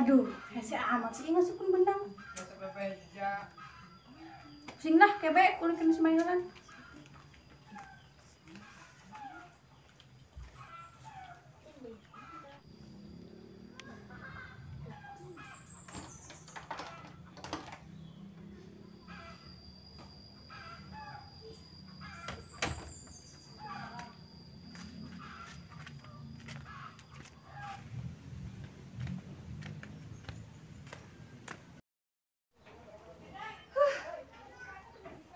Aduh, hese amat sih ngasupkeun benang. Pusing lah kebe ulin si mayoran.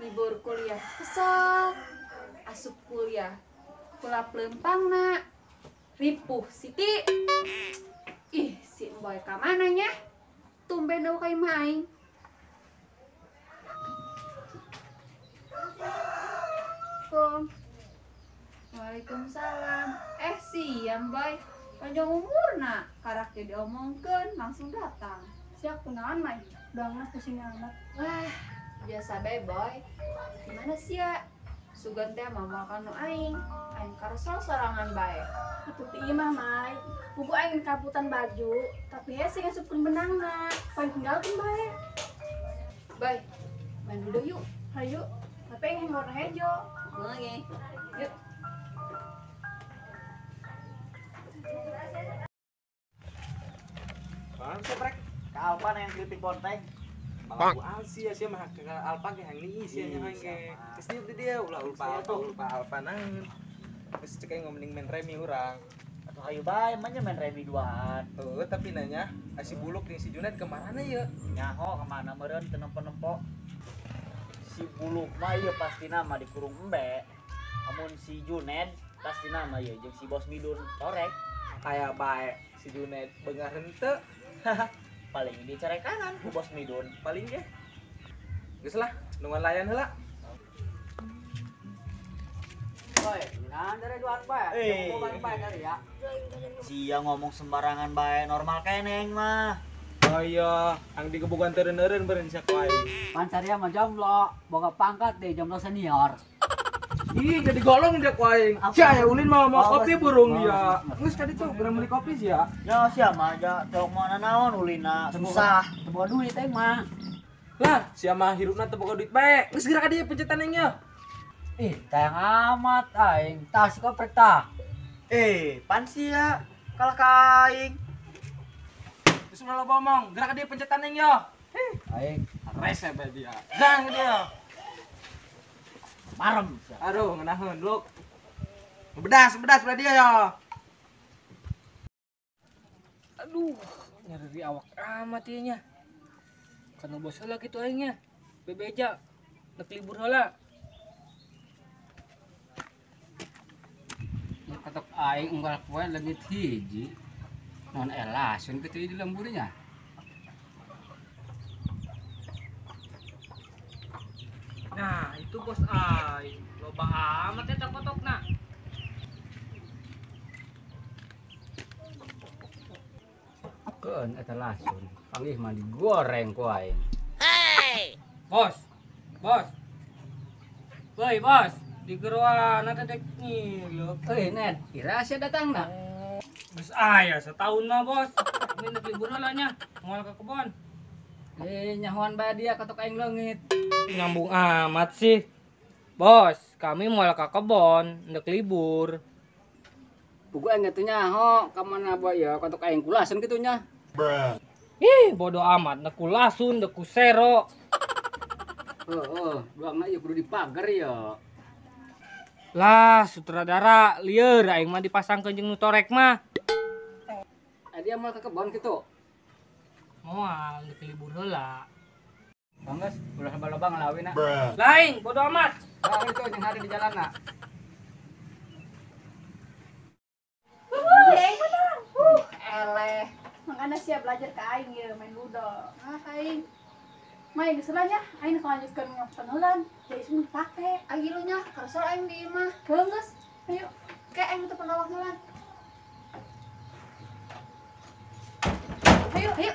Libur kuliah kesel, asup kuliah kulap lempang nak, ripuh Siti. Ih, si Emboy kamana nya? Tumben eueuh ka imah aing. Assalamualaikum. Waalaikumsalam. Siam Boy. Panjang umurna, karak ge diomongkeun langsung datang. Siap kunaon mah? Doangna pusing amat. Wah, biasa bae Boy. Gimana sih ya? Sugan teh mah makan nu aing. Aing karesol sorangan bae. Atuh ti imah Mai. Buku aing kaputan baju, tapi hese ngasupkeun benangna. Poin tinggalkeun bae. Boy, main dulu yuk. Hayu, tapi aing warna hejo. Oke. Yuk. Bang, soprek. Ka Alpan yang kritik bonteng. Malah ku alsi ya sia mah ke Alpa ge hang niis sia nya hang ge. Geus di dia ulah ulpa Alpa ulpa Alpa naeun. Geus cek aing mending main remi urang. Atuh hayu bae mah nya main remi duaan. Heuh, tapi nanya si Buluk jeung si Junet kemana ye? Nyaho kemana meureun teu nempo-nempo. Si Buluk mah ieu pastina mah dikurung embe. Amun si Junet pastina mah ieu jeung si Bos Midun torek. Aya bae si Junet beungar henteu. Paling dicerekanan ku Bos Midun paling ge. Geus lah, nungguan layan heula. Boy, nah dari duaan bae. Jomboan bae dari ya. Sia ngomong sembarangan bae, normal keneng mah. Oh iya, ang digebukan teureun-eureun beureun sia ku aing. Pan saria mah jomblo, boga pangkat deh jomblo senior. Ih, jadi golong dia ku aing. Sia ya ulin mau mau kopi burung dia. Geus ka ditu geura meuli kopi sia. Ya sia mah aja teu mana naon ulina susah. Teu boga duit aing mah. Lah, sia mah hirupna teu boga duit bae. Geus geura ka dieu pencetan aing nya. Ih, tayang amat aing. Tah si koprek tah. Pan sia kalah ka aing. Geus ulah loba omong, geura ka dieu pencetan aing yo. Aing rese bae dia. Jang dia. Marem. Aduh, ngenaheun lu. Bedas, bedas belah dia ya. Aduh, nyeri awak amat ieu nya. Kana bos heula kitu aing nya. Bebeja nek libur heula. Katok aing unggal poe leungit hiji. Non elasun kitu di lemburnya. Nah, itu bos aing. Loba amat eta kotokna. Keun eta lasun. Panggih mah digoreng ku aing. Hey! Bos. Bos. Woi, bos. Digeroan teh dek ngileup. Euy, Ned, ira sia datangna. Geus aya sataun mah, Bos. Ini nek libur heula nya, moal ka kebon. Nyahoan bae dia katok aing leungit. Nyambung amat sih. Bos, kami moal ka kebon, ndek libur. Pugu aing teh nyaho ka mana bae ya katok aing kulasun kitu nya. Bruh. Ih, bodoh amat, ndek kulasun, ndek ku sero. Heeh, doangna ieu kudu dipager ya. Lah, sutradara lieur aing mah dipasangkeun jeung nu torek mah. Dia moal ka kebon kitu. Moal, ndek libur heula. Bangges, ulah loba-loba ngalawina. Lain, bodo amat. Lah itu jeung hari di jalanna. Aing menang. Eleh. Makanya siap belajar ke aing ya main ludo. Ah, aing. Main geus lah nya, aing lanjutkeun ngapusan heulan. Jadi semua dipake. Aing lu nya, karesol aing di imah. Heuh geus. Ayo. Kayak aing teu penawak heulan. Ayo, ayo.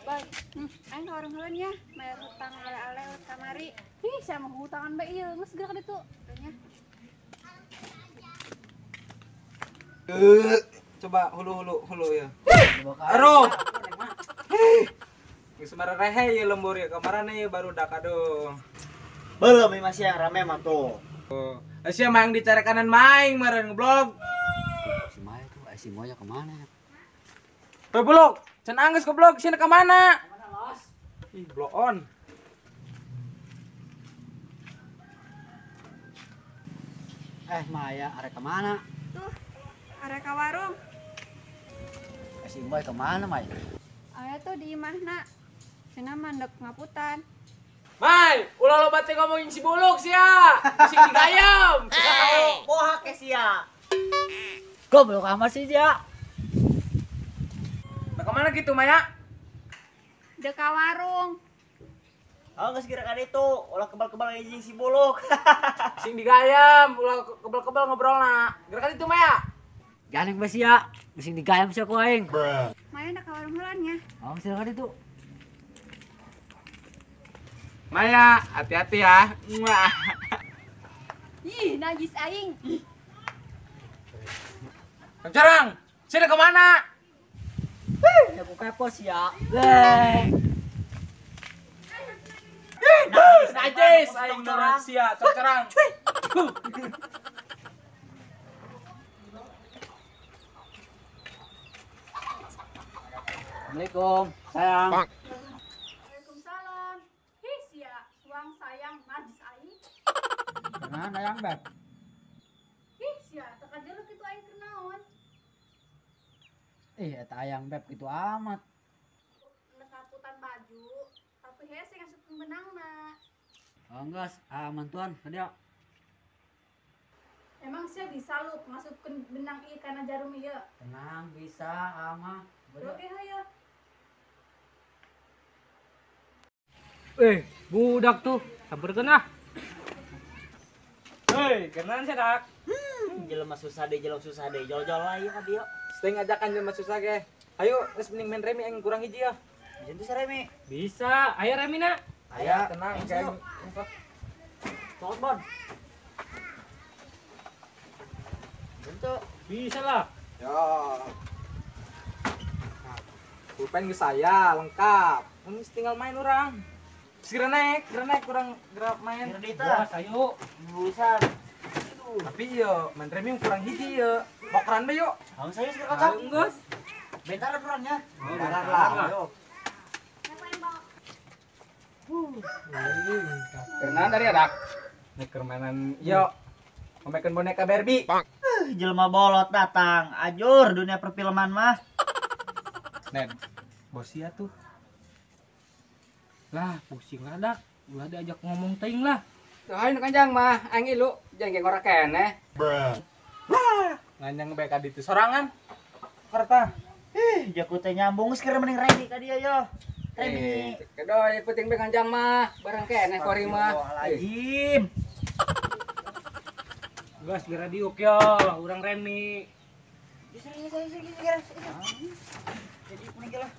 Boy, aing ka warung heulan nya, bayar hutang ale-ale kamari. Ih, saya mau hutangan bae ieu, geus geura ka ditu. Nya. Coba hulu ya. Aduh. Geus marerehe ieu lembur ya kamarana ieu baru dak aduh. Belum masih yang rame mah tuh. Sia mah yang dicarekanan maing meureun goblok. Si Maya tuh, si Moya kemana? Hei buluk, can anggeus goblok, sieun ka mana? Ih, blow on. Maya, arek kemana? Tuh, arek ka warung. Si Boy kemana, Mai? Aya tuh di imahna. Cenah mandek ngaputan. Mai, ulah loba teh ngomongin si buluk sia. Sing digayem. Bohak ke sia. Goblok amat sih dia. Nah, kemana gitu, Maya? Dek ka warung. Oh, geus kira itu, ulah kebal-kebal jeung si buluk. Sing digayem, ulah kebal-kebal ngobrolna. Gerakan itu, Maya. Jangan bae sia, sing digayem sia ku aing. Maya ndek ka warung heula nya. Oh, silakan itu. Maya, hati-hati ya. Muah. Ih, najis aing. Kang Corang, sini kemana? Ya aku kepo sia. Weh. Najis, aing nurut sia, Kang Corang. Assalamualaikum, sayang. Waalaikumsalam. Hi sia, suang sayang najis aing. Kemana yang beb? Hi sia, teka jeruk kitu aing keur naon? Ih, eta ayang beb kitu amat. Nekaputan baju, tapi hese ngasupkeun benangna. Oh, enggeus, aman tuan, ka dieu. Emang sia bisa lu ngasupkeun benang ieu kana jarum ieu? Tenang, bisa, ama. Oke, hayo. Budak tuh, sabarkeun ah. Hei, kenalan sia dak. Jelema susah deh, jelema susah deh. Jol-jol lah ieu ka dieu. Stay ngajakan jelema susah ge. Ayo, geus mending main remi aing kurang hiji ya. Bisa tuh remi. Bisa, ayo remi na. Ayo, tenang, kayak Sok bon. Bentuk. Bisa lah. Ya. Pulpen geus saya lengkap. Geus tinggal main urang. Segera naik kurang gerak main. Bos, ayo. Burusan. Tapi yo main remi kurang hiji yo. Bokeran bae yuk. Haung saya segera kocok. Geus. Bentar perannya. Bentar lah. Ayo. Kenalan dari adak. Nek mainan yo. Ngomekeun boneka Barbie. Jelema bolot datang. Ajur dunia perfilman mah. Nen, bosia tuh. Lah, pusing lah dak. Ulah diajak ngomong teuing lah. Ayo nu kanjang mah, aing ilu jangan ge ngora keneh. Wah, nganjang bae ka ditu sorangan. Kerta. Ih, jaku teh nyambung geus kira mending remi ka dieu yo. Remi. Kedoy penting bae kanjang mah, bareng keneh kuari mah. Astagfirullahaladzim. Gas di radio yo, urang remi. Jadi kuning lah.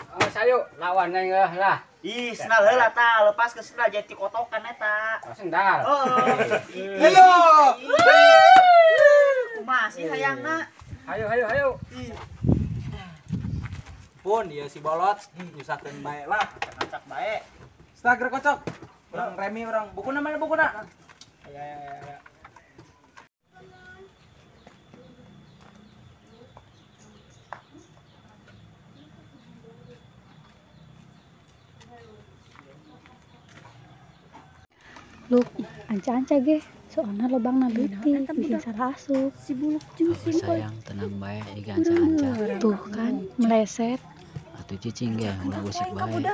Oh, sayo lawan aing lah. Ih, sendal heula ta, lepas ke sendal jadi kotokan eta. Oh, sendal. Oh. Ayo. Kumaha sih hayangna? Hayo hayo hayo. Pun dia si bolot nyusahkeun bae lah, Kacak bae. Setelah kocok. Urang remi urang bukuna mana bukuna? Ayo ayo ayo. Luk, anca-anca ge, soalna lobangna leutik, bikin salah asup. Si buluk jeung si Boy. Sayang, tenang bae, iga anca-anca. Tuh kan, meleset. Atuh cicing ge, ulah gosip bae.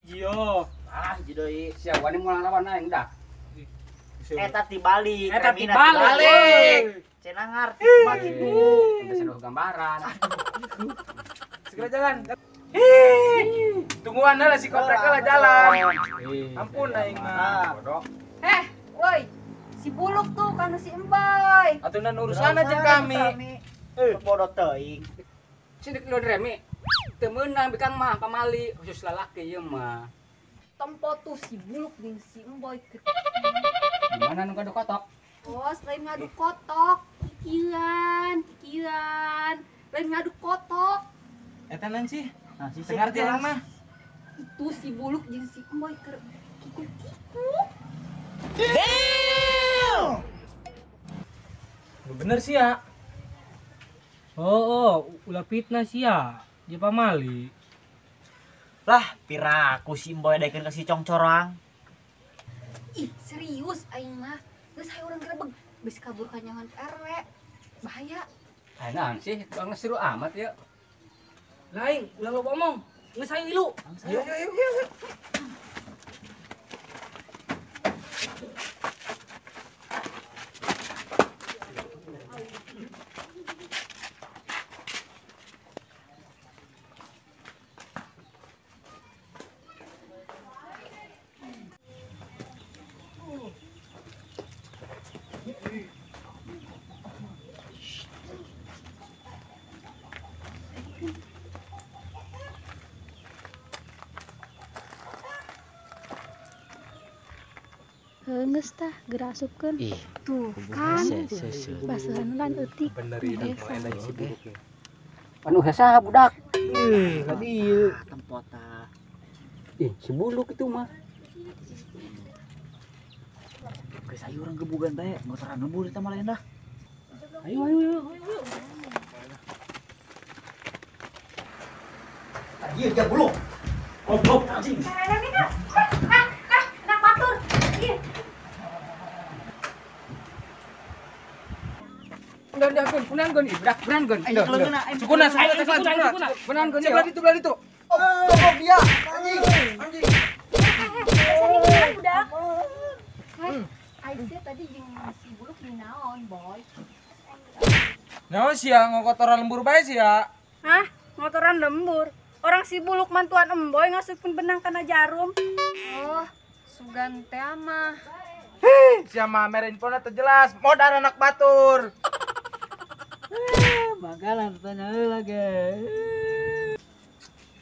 Jio. Ah, jidoi. Sia wani moal lawan aing dah. Eta tibalik. Eta tibalik. Cenah ngarti kumaha kitu. Geus anu gambaran. Segera jalan. Ih, tungguan lah si koprek lah jalan. Ampun aing mah. Bodoh. Woi. Si buluk tuh kanu si Emboy. Atuh urusan aja kami. Bodoh teuing. Sini lu remi. Teu meunang bikang mah pamali khusus lalaki ieu mah. Tempo tuh si buluk jeung si Emboy. Gimana nu kado kotok? Bos, lain ngadu kotok. Kikian, kikian. Lain ngadu kotok. Eta naon sih? Nah, sih Teu ngarti urang mah. Itu si Buluk jeung si Emboy keur kikuk-kikuk. Lu bener sih ya. Oh, ulah fitnah sih ya. Dia pamali. Lah, piraku si Emboy daekeun ka si Congcorang. Ih, serius aing mah. Geus hayu urang grebeg, bisi kabur ka nyangan RW. Bahaya. Ah, naon sih? Bang seru amat ya. Lain, ulah loba omong. Geus hayu ilu. Ayo ayo ayo. Geus tah geura asupkeun. Ih, Tuh kan. hese. Baseuhan lan eutik. Bener ieu edan si Buluk nih. Anu hese budak. Ih, tadi ieu. Tempota. Ih, si Buluk itu mah. Geus hayu urang gebugan bae, motoran lembur eta mah lain dah. Ayo ayo ayo ayo. Ieu dia Buluk. Goblok anjing. Anak batur. Ih. Udah, udah, gon, kunan gon, ibrak, kunan gon. Sukuna, sukuna, sukuna. Kunan gon. Sebelah itu, sebelah itu. Oh, goblok dia. Anjing, anjing. Saya budak. Aing teh tadi jeung si Buluk di naon, Boy? Naon sia ngokotoran lembur bae sia. Hah? Ngotoran lembur. Orang si Buluk mantuan Emboy ngasupkeun benang kana jarum. Oh, sugan teh mah. Hih, sia mah mere infona teu jelas. Modar anak batur. Bakalan tanya heula ge.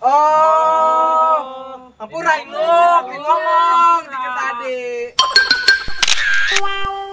Oh, ampura lu, ngomong dikit tadi. Wow.